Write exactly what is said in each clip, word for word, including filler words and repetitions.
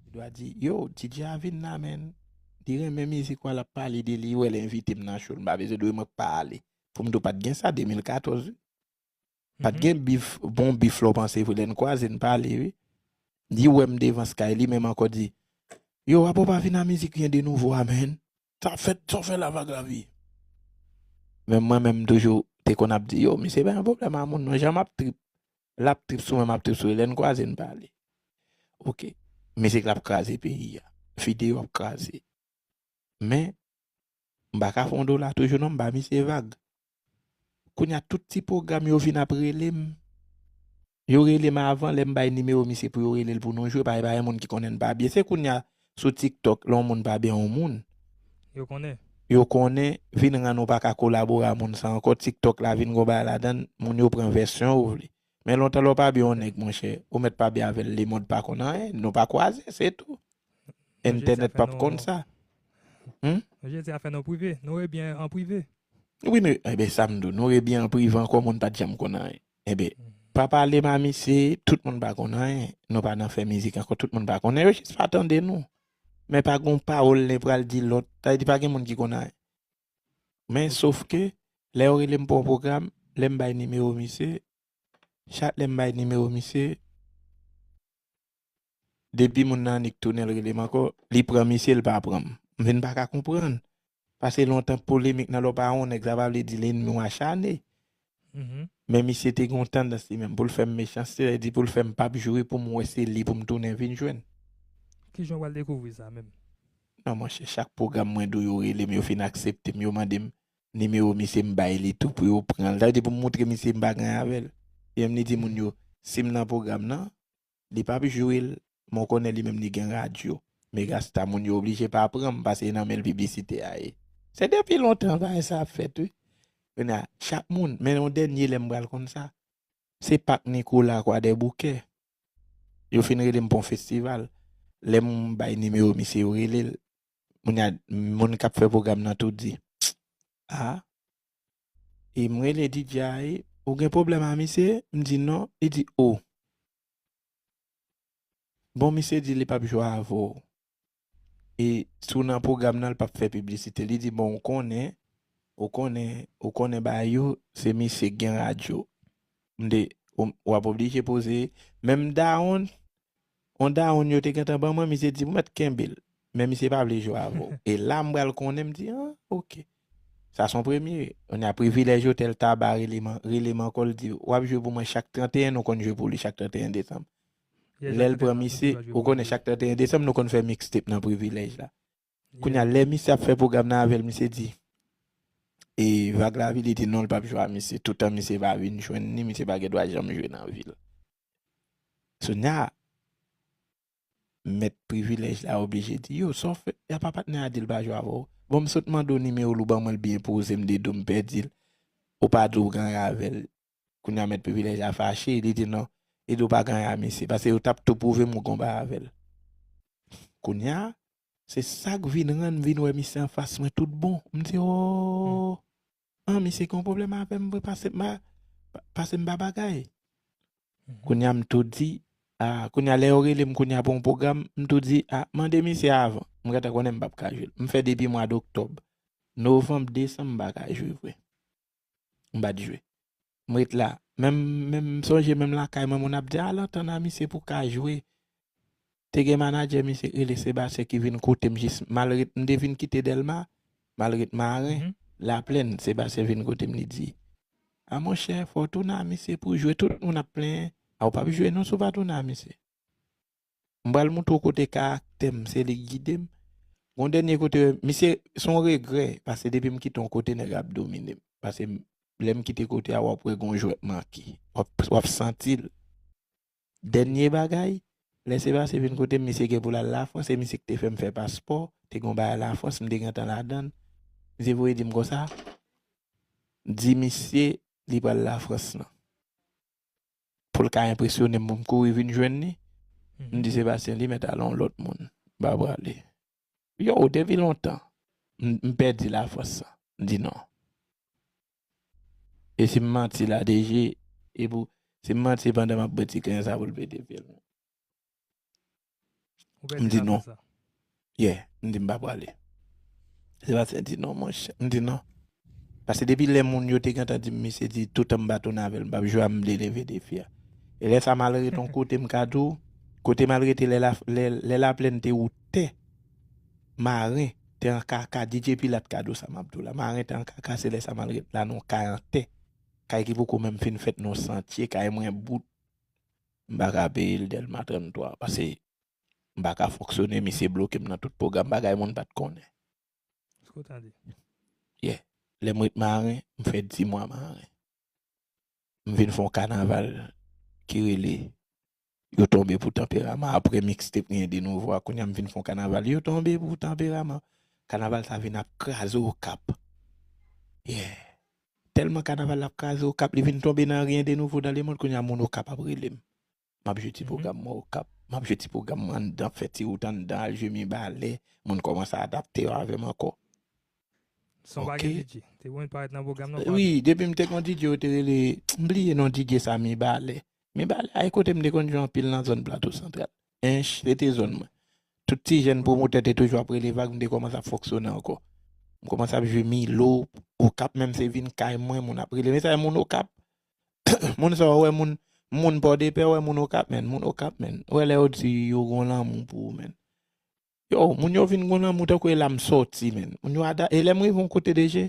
Li dwa di, yo, D J a vin la, menn. Li renmen mizik w a, l ap pale de li, wè, l envite m nan show l, m pa bezwen dwe mwen k pa ale. Pou m di w, pa t gen sa, de mil katòz, wi. Pa t gen bif, bon bif lè w panse vre, lè n kwaze, n pale, wi. Li wè m devan Sky, li menm ankò di, yo, apa w pa vin a mizik Rien de Nouveau a, menn? Sa fèt, sa w fè la, Vag Lavi? Men mwen menm, m toujou te konn ap di, yo, misye pa gen pwoblèm a moun, non, jan m ap trip, l ap trip sou mwen, m ap trip sou li, lè n kwaze, n pale. Oke. Mizik la ap kraze peyi a. Videyo ap kraze. Men, m pa ka fè yon dola toujou non, m ba misye vag. Kounye a, tout ti pwogram yo vin ap rele m. Yo rele m avan, lè m bay nimewo misye pou yo rele l pou nou jwe, pa, pa gen moun ki konnen n pa byen. Se kounye a, sou TikTok, lè yon moun pa byen yon moun, Yo konnen. yo konnen, vin rann ou pa ka kolabore a moun sa ankò. TikTok la vin gon bagay ladan l, moun yo pran vèsyon yo vle. Men lontan lè w pa byen yon nèg, monchè, ou mèt pa byen avè l, lemond pa konn anyen, nou pa kwaze, se tou. Entènèt p ap konn sa. Hmm? Nou jedi a fè nou prive, nou rebyen an prive. Wi, nou, enben, sa m di w, nou rebyen an prive ankò, moun pa t janm konn anyen. Enben, pa pale m a misye, tout moun pa konn anyen. Nou pa nan fè mizik ankò, tout moun pa konnen, yo jis pa tande nou. Men pa gon pawòl len pral di lòt, sa vle di pa gen moun ki konn anyen. Men sof ke, lè yo rele m pou yon pwogram, lè m bay nimewo misye, chak lè m bay nimewo misye, depi moun nan annik tounen l rele m ankò, li pran misye, l pa pran m. M vin pa ka konprann. Pase lontan polemik nan lè w pa yon nèg, sa pa vle di lènmi w acharne. Mhm. Men misye te gen yon tandans li menm pou l fè m mechanste, sa vle di pou l fè m p ap jwe pou m wè se li pou m tounen vin jwenn. Kijan w al dekouvri sa menm? Non, monchè, chak pwogram mwen di w yo rele m, yo fin aksepte m, yo mande m nimewo misye, m bay li tou pou yo pran l. Sa vle di pou m montre misye m pa gen avè l. Li menm li di moun yo, si m nan pwogram nan, li p ap jwe l, men w konnen li menm li gen radyo. Megasta, moun yo oblije pa pran m, pase e nan men l piblisite a ye. Se depi lontan bagay sa ap fèt, wi. Kounye a, chak moun, men yon dènye lè m pral konn sa, se Pak Nikola Kwadèboukè. Yo fin rele m pou yon festival. Lè m bay nimewo misye, yo rele l. Moun ya, moun k ap fè pwogram nan tou di, a, e m rele D J a, e, ou gen pwoblèm a misye? M di non. Li di, o. Bon, misye di li p ap jwe avè w. E si w nan pwogram nan, l p ap fè piblisite. Li di, bon, ou konnen, ou konnen, ou konnen bagay yo, se misye k gen radyo. M di, w, w ap oblije poze. Menm dawonn, yon dawonn yo te gentan ban mwen, misye di, ou mèt kenbe l. Men misye pa vle jwe avè w. E la, m pral konnen, m di, a, oke. Sa se yon premye. Kounye a, Privilèj Otèl Taba rele m, rele m ankò, l di, w ap jwe pou mwen chak trannteyen, nou konn jwe pou li chak trannteyen desanm. Lè l pran misye, ou konnen chak trannteyen desanm, nou konn fè mixtape nan Privilèj la. Kounye a, lè misye ap fè pwogram nan avè l, misye di, e Vag Lavi, li di non, l p ap jwe a misye. Toutan misye pa vin jwenn li, misye pa gen dwa janm jwe nan vi l. Kounye a, mèt Privilèj la oblije di, yo, sa w fè, e apa patnè a di l pa jwe avè w? Bon, m sot mande w nimewo l, ou ban mwen l byen poze, m de do, m pèdi l. Ou pa di w gen anyen avè l. Kounye a, mèt Privilèj la fache, li di non, li di w pa gen anyen a misye, paske yo t ap tou pwouve m ou gen yon bagay avè l. Kounye a, se sa k vin rann m vin wè misye anfas mwen tout bon. M di, o, an, misye gen yon pwoblèm avè m vre, pase m pa, pase m pa bagay. Kounye a, m tou di, a, kounye a, lè yo rele m kounye a pou yon pwogram, m tou di, a, mande misye avan. M gentan konnen m p ap ka jwe l. M fè depi mwa doktòb. Novanm, desanm, m pa ka jwe vre. M pa t jwe. M ret la. Menm, menm, m sonje menm lakay mwen, moun ap di, al antann a misye pou w ka jwe. Te gen manadjè misye k rele Sebastyen ki vin koute m jis, malgre m te vin kite Dèlma, malgre m Maren, Laplèn, Sebastyen vin koute m, li di, a monchè, fò w tounen a misye pou w jwe, tout moun ap plenyen, a w p ap jwe non si w pa tounen a misye. M pral montre w kote karaktè m, se li k gide m. Gon dènye kote, misye, se yon regrè, paske depi m kite yon kote, nèg ap domine m. Paske m, lè m kite kote a, w ap wè gon jwèt manke. W ap, w ap santi l. Dènye bagay, lè Sebastyen vin kote m, misye gen pou l al Lafrans, se misye ki te fè m fè paspò, te gen yon bagay Lafrans, m te gentan ladan l. Misye voye di m konsa, di misye li pral Lafrans lan. Pou l ka enpresyone m, pou m kouri vin jwenn li. M di Sebastyen, li mèt al yon lòt moun. M pa prale. Yo, depi lontan, m, m pèdi Lafrans lan. M di non. E si m manti la, D J, e pou, si m manti pandan m ap bwè ti grenn sa pou l pete fyèl mwen. M di non. Yeah, m di m pa prale. Sebastien di non, monchè. M di non. Paske depi lè moun yo te gentan di m, misye di toutan m pa tounen avè l, m p ap jwe a, m vle leve defi a. E lè sa m al rete yon kote m ka di w, kote m al rete lè la, lè, lè Laplèn te woutè, Maren te an kaka, D J Pilat ka di w sa m ap di w la. Maren te an kaka, se lè sa m al rete la nan yon kay an tè. Kay ki poko menm fin fèt nan yon santye, kay mwen bout. M pa ka peye l Dèlma trannntwa, paske m pa ka fonksyone, misye bloke m nan tout pwogram, bagay moun pa t konnen. Èske w tande? Yeah. Lè m ret Maren, m fè di mwa Maren. M vin fè yon kanaval ki rele Yo tonbe pou tanperaman. Apre mixtape Rien de Nouveau a, kounye a m vin fè yon kanaval Yo tonbe pou tanperaman. Kanaval sa vin ap kraze Okap. Yeah. Tèlman kanaval la ap kraze Okap, li vin tonbe nan Rien de Nouveau dans le monde, kounye a moun Okap ap rele m. M ap jwe ti pwogram mwen Okap. M ap jwe ti pwogram mwen anndan, fè ti wout anndan, al jwe Mibalè. Moun kòmanse adapte yo avè m ankò. San w pa gen D J. Te bon, li parèt nan pwogram nan, pa... Wi, depi m te gen yon D J, yo te rele, m bliye non D J sa, Mibalè. Mibalè, ay kote m te konn jwe anpil nan zòn Plato Santral. Ench, se te zòn mwen. Tout ti jèn pwomotè te toujou ap rele vag, m te kòmanse ap fonksyone ankò. M kòmanse ap jwe Milo, Okap menm se vin kay mwen, moun ap rele. Men sa, moun Okap, moun sa, w wè moun, moun Pòdepè, w wè moun Okap, menn, moun Okap, menn. W wè lè yo di yo gon lanmou pou ou, menn. Yo, moun yo vin gon lanmou tankou e la m sòti, menn. Moun yo ada-, e lè m rive yon kote deja,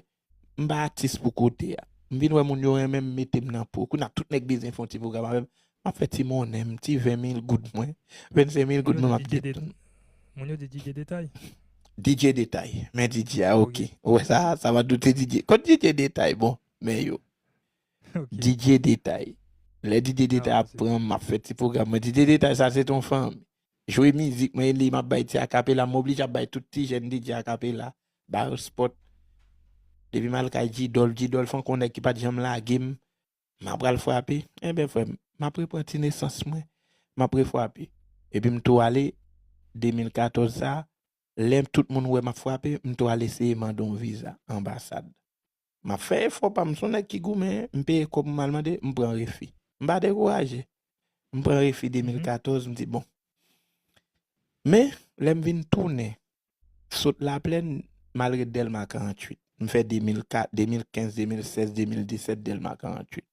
m pa atis pou kote a. M vin wè moun yo renmen m, mete m nan po. Kounye a tout nèg bezwen fè yon ti pwogram avè m. M ap fè ti monnen m, ti ven mil goud mwen, vennsenk mil goud mwen, m ap gen tout. Moun yo di D J Detay. D J Detay. Men D J a, ok. Ou wè sa, sa va doute D J. Kot D J Detay, bon, men yo. D J Detay. Lè D J Detay ap pran m, m ap fè ti pwogram mwen. D J Detay, sa se ton fanmi. Jwe mizik mwen, li, m ap bay ti akapela, m oblije ap bay tout ti jèn D J akapela. Ba yo spot. Depi m al kay Djidòl, Djidòl fè yon nèg ki pa t janm lage m. M ap pral frape. Enben, frè m, m ap repran ti nesans mwen. M ap refrape. Epi m tou ale, de mil katòz sa, lè tout moun wè m ap frape, m tou al eseye mande yon viza anbasad. M ap fè efò pa m, se yon nèg ki goumen, m peye kòb m al mande, m pran refi. M pa dekouraje. M pran refi de mil katòz, m di, bon. Men, lè m vin tounen, sot Laplèn, m al ret Dèlma karanntuit. M fè de mil kat, de mil kenz, de mil sèz, de mil disèt, Dèlma karanntuit.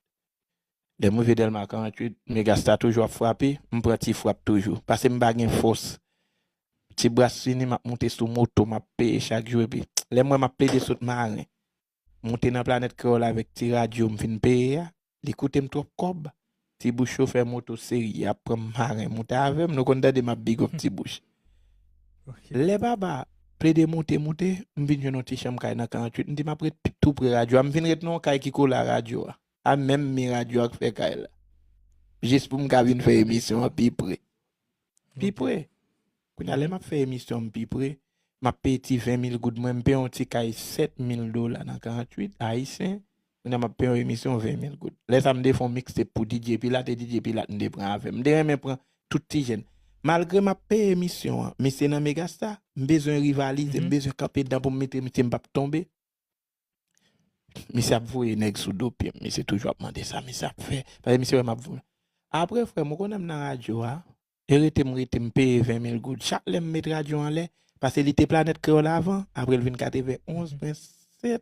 Lè m rive Dèlma karanntuit, Megasta toujou ap frape, m pran ti frap toujou. Paske m pa gen fòs. Ti bras fini, m ap moute sou moto, m ap peye chak jou, epi lè m wè m ap plede sot Maren, moute nan Planèt Kreyòl avèk ti radyo m fin peye a, li koute m twòp kòb. Ti bouch chofè moto serye ap pran m Maren, moute avè m, nou konn tande m ap big up ti bouch. Lè papa plede moute, moute, m vin jwenn yon ti chanm kay nan karanntuit, m di m ap ret pi tou pre radyo a, m vin ret nan yon kay ki kole a radyo a. A menm mi radyo a k fè kay la. Jis pou m ka vin fè emisyon an pi pre. Pi pre. Kounye a, lè m ap fè emisyon m pi pre, m ap peye ti ven mil goud mwen, m peye yon ti kay sèt mil dola nan karanntuit ayisyen. Kounye a, m ap peye yon emisyon ven mil goud. Lè sa, m te fè yon mixtape pou D J Pilat, e D J Pilat m te pran avè m. M te renmen pran tout ti jèn. Malgre m ap peye emisyon an, misye nan Megasta, m bezwen rivalize, m bezwen kanpe dedan pou m mete misye, m p ap tonbe. Misye ap voye nèg sou do pye m. Misye toujou ap mande sa misye ap fè. Paske misye wè m ap voye. Apre, frè m, ou konnen m nan radyo a. E rete m rete, m peye ven mil goud. Chak lè m met radyo anlè, paske li te Planèt Kreyòl avan, apre l vin katrevenonz pwen sèt,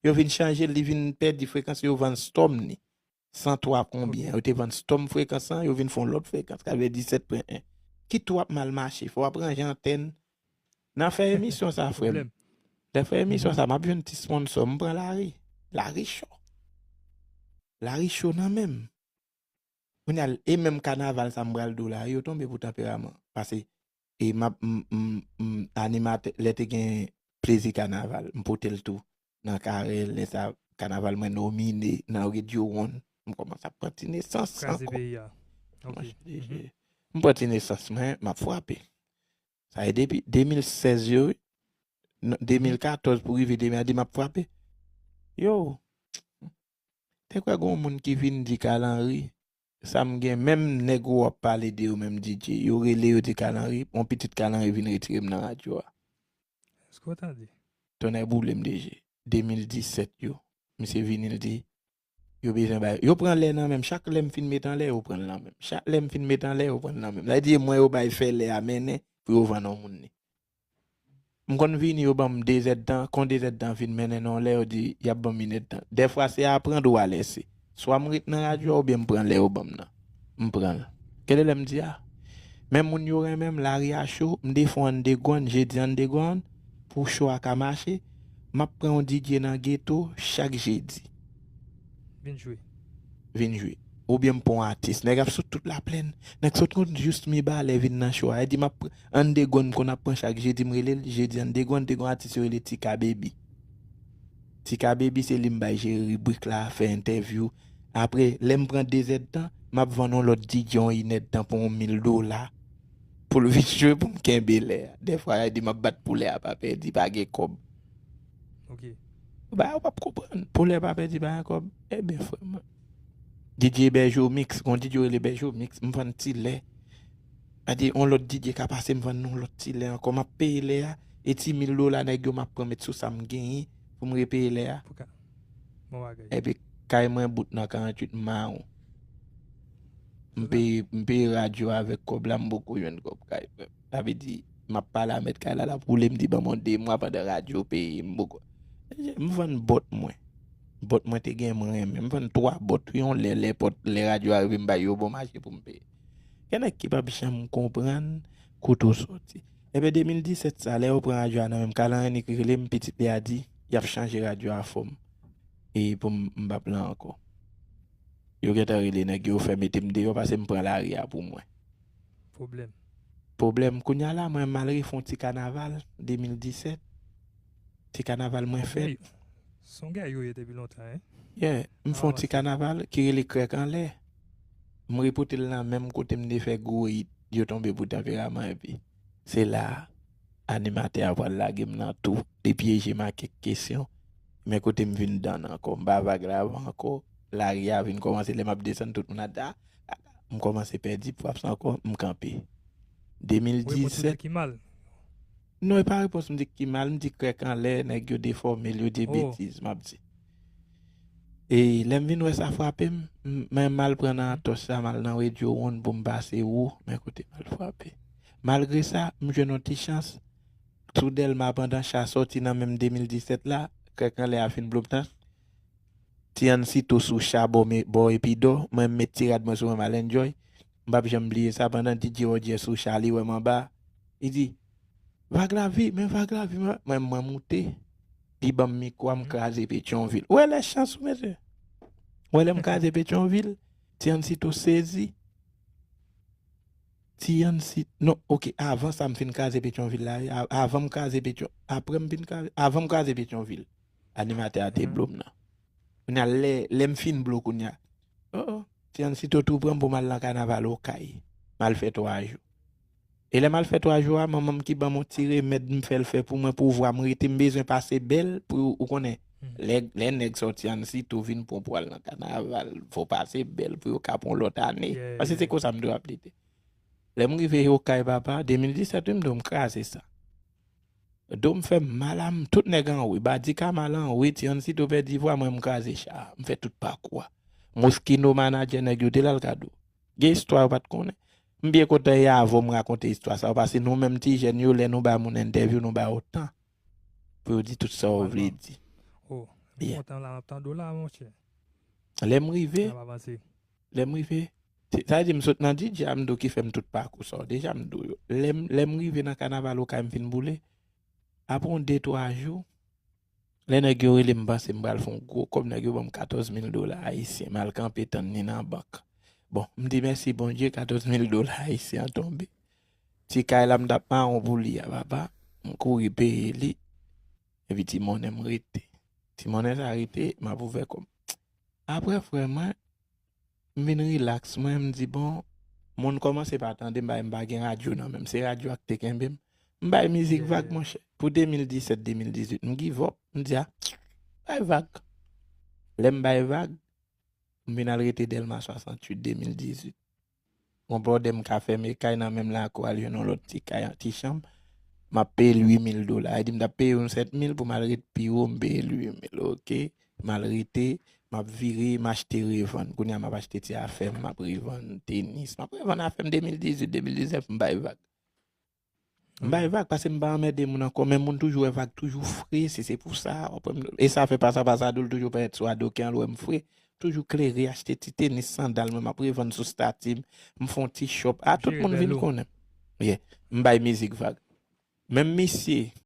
yo vin chanje l, li vin pèdi frekans, yo vann Storm ni. San twa konbyen, yo te vann Storm frekans lan, yo vin fè yon lòt frekans, k ap fè disèt pwen en. Ki tou ap mal mache, fò w ap ranje antèn. Nan fè emisyon sa, frè m. Lè fè emisyon sa, m ap jwenn ti sponsò, m pran lari. Lari cho. Lari cho nan men m. Kounye a, e menm kanaval sa m pral di w la, yo tonbe pou tanperaman. Paske, e m ap, m, m, m, animatè, lè te gen plezi kanaval, m pote l tou nan Karèl, lè sa, kanaval mwen nomine nan Radio One, m kòmanse ap pran ti nesans ankò. Kraze peyi a. Ok. M pran ti nesans mwen, m ap frape. Sa e depi de mil sèz yo, wi. Non, de mil katòz pou rive de mil, a di m ap frape. Yo, te kwè gon moun ki vin di Kalanri, sa m gen, menm nèg ou w ap pale de yo, menm D J, yo rele yo di Kalanri, yon pitit Kalanri vin retire m nan radyo a. Èske w tande? Tonnè boule m D J. De mil disèt yo, misye vini, l di, yo bezwen bay. Yo pran lè nan men m. Chak lè m fin met anlè, yo pran l nan men m. Chak lè m fin met anlè, yo pran l nan men m. Sa vle di, e mwen yo bay fè lè a mennen, pou yo vann yon moun li. M konn vini, yo ban m dezèdtan, kon dezèdtan fin mennen nan yon lè, yo di y ap ban m inèdtan. Dèfwa se a pran dwa lèse. Swa m ret nan radyo a oubyen m pran lè yo ban m nan. M pran l. Gade lè m di a. Men moun yo renmen m, lari a cho, m defo underground, jedi underground, pou cho a ka mache, m ap pran yon D J nan geto chak jedi. Vin jwe. Vin jwe. Oubyen m pran yon atis. Nèg ap sot tout Laplèn. Nèg sot konn jis Mibalè vin nan cho a. Li di m ap pran underground, m konn ap pran chak jedi, m rele l, jedi underground, te gon atis yo rele Tika Baby. Tika Baby se li m bay jere ribrik la, fè entèvyou. Apre, lè m pran dezèdtan, m ap vann yon lòt D J yon inèdtan pou yon mil dola. Pou l vin jwe pou m kenbe lè a. Dèfwa, li di m ap bat pou lè a pa pèdi, pa gen kòb. Ok. Ba, ou p ap konprann. Pou lè pa pèdi, pa gen kòb. Ebyen, frè mwen. D J Bèjomix, gon D J yo rele Bèjomix, m vann ti lè. Sa di, yon lòt D J ka pase, m vann yon lòt ti lè ankò. M ap peye lè a, e ti mil dola nèg yo m ap pran met sou sa m genyen pou m repeye lè a. Pou ka. Bon bagay. Epi, kay mwen bout nan karanntuit mawon. M peye, m peye radyo avèk kòb la, m poko jwenn kòb kay mwen. Sa vle di, m ap pale a mèt kay la, l ap woule m di ban m yon de mwa pandan radyo peye m poko. M vann bòt mwen. Bòt mwen te gen mwen renmen. M vann twa bòt, wi, yon lè, lè pòt, lè radyo a rive, m bay yo bon mache pou m peye. Gen nèg ki p ap janm konprann kote w soti. Ebyen, de mil disèt sa, lè yo pran radyo a nan men m, Kalan Annik rele m, pitit li a di, y ap chanje radyo a fò m. E pou m, m p ap la ankò. Yo gentan rele nèg yo, fè mete m deyò, paske m pran lari a pou mwen. Pwoblèm. Pwoblèm. Kounye a la, mwen, m al refè yon ti kanaval, de mil disèt. Ti kanaval mwen fè. Se yon gay yo ye depi lontan, en. Yeah, m fè yon ti kanaval ki rele Krèk Anlè. M repote l nan menm kote m te fè gwo hit, Yo Tonbe Pou Tanperaman, epi se la a, animatè a pral lage m nan tou. Li pyeje m ak kèk kesyon. Men kote m vin dan ankò, m pa vag la ankò. Lari a vin kòmanse, lè m ap desann, tout moun ap di, "Ah, ah, ah." M kòmanse pèdi pwaps ankò, m kanpe. De mil disèt. Ki mal. Non, e pa repons m di ki mal, m di Krèk Anlè, nèg yo defòme l, yo di betiz, m ap di. E lè m vin wè sa frape m, m, men m al pran nan atòch la, m al nan Radio One pou m pase wou, men kote m al frape. Malgre sa, m jwenn yon ti chans. Sou Dèlma pandan cha sòti nan menm de mil disèt la, Krèk Anlè a fin blow m nan. Ti Ansito sou cha bò me-, bò Epidò, mwen m met ti rad mwen sou mwen m al enjoy. M p ap janm bliye sa, pandan D J Roger sou cha li wè m anba. Li di, "Vag lavi, men vag lavi, mwen, mwen, mwen moute." Li ban m mikwo a, m kraze Petyonvil. Ou wè lè chans ou, mesye. Ou wè lè m kraze Petyonvil, Ti Ansito sezi. Ti Ansito, non, ok, avan sa m fin kraze Petyonvil la, wi. A-, avan m kraze Petyon-, apre m fin kraze, avan m kraze Petyonvil, animatè a te blow m nan. Kounye a, lè, lè m fin blow kounye a. Oh, oh, Ti Ansito tou pran m pou m al nan kanaval Okay. M al fè twa jou. E lè m al fè twa jou a, manman m ki ban m yon ti remèd m fè l fè pou mwen, pou vwa m rete, m bezwen pase bèl, pou ou konnen. Lè, lè nèg sòti Ansito vin pran pou al nan kanaval, fò pase bèl pou yo ka pran lòt ane. Paske se konsa m te ap lite. Lè m rive Okay, papa, de mil disèt, wi, m di w m kraze sa. Do m fè m mal a m, tout nèg anwe, Badi Kamal anwe, Ti Ansito pèdi vwa, mwen m kraze cha, m fè tout pakou a. Moschino manadjè nèg yo te la, l ka di w. Gen istwa yo pa t konnen. M byen kontan e avè w m rakonte istwa sa yo, paske nou menm ti jèn yo, lè nou bay moun entèvyou, nou ba yo tan pou yo di tout sa yo vle di. Oh, m kontan la, m ap tande w la, monchè. Lè m rive, N ap avanse. Lè m rive, se, sa vle di m sot nan D J a, m di w ki fè m tout pakou sa yo. Deja m di w yo. Lè m, lè m rive nan kanaval Okay m fin boule, apre yon de twa jou, lè nèg yo rele m, panse m pral fè yon gwo kòb, nèg yo ban m katòz mil dola ayisyen. M al kanpe tann li nan bank. Bon, m di mèsi Bondye, katòz mil dola ayisyen an tonbe. Ti kay la m t ap mawon pou li a, papa, m kouri peye li. Epi ti monnen m rete. Ti monnen sa rete, m ap ouvè kò m. Apre, frè mwen, m vin rilaks mwen, m di, bon, moun kòmanse pa tande m, m pa gen radyo nan men m. Se radyo a k te kenbe m. M bay mizik vag, monchè. Pou de mil disèt, de mil dizuit, m give up. M di, a, bay vag. Lè m bay vag, m vin al rete Dèlma swasanntuit, de mil dizuit. Gon bòdè m ka fèmen kay nan menm lakou, al jwenn yon lòt ti kay, ti chanm. M ap peye l uit mil dola. Li di m t ap peye yon sèt mil pou m al ret pi wo, m peye l uit mil. Oke. M al rete, m ap vire, m achte revann. Kounye a m ap achte ti afè m, m ap revann tenis. M ap revann afè m de mil dizuit, de mil diznèf, m bay vag. M bay vag paske m pa anmède moun ankò, men moun toujou wè vag toujou fre, si se pou sa, w ap wè m, e sa fè pasa pasa dou l toujou parèt sou Adoken, l wè m fre. Toujou klere, achte ti tenis, sandal mwen, m ap revann sou stati m, m fè yon ti shop. A, tout moun vin konnen m. Yeah. M bay mizik vag. Menm misye,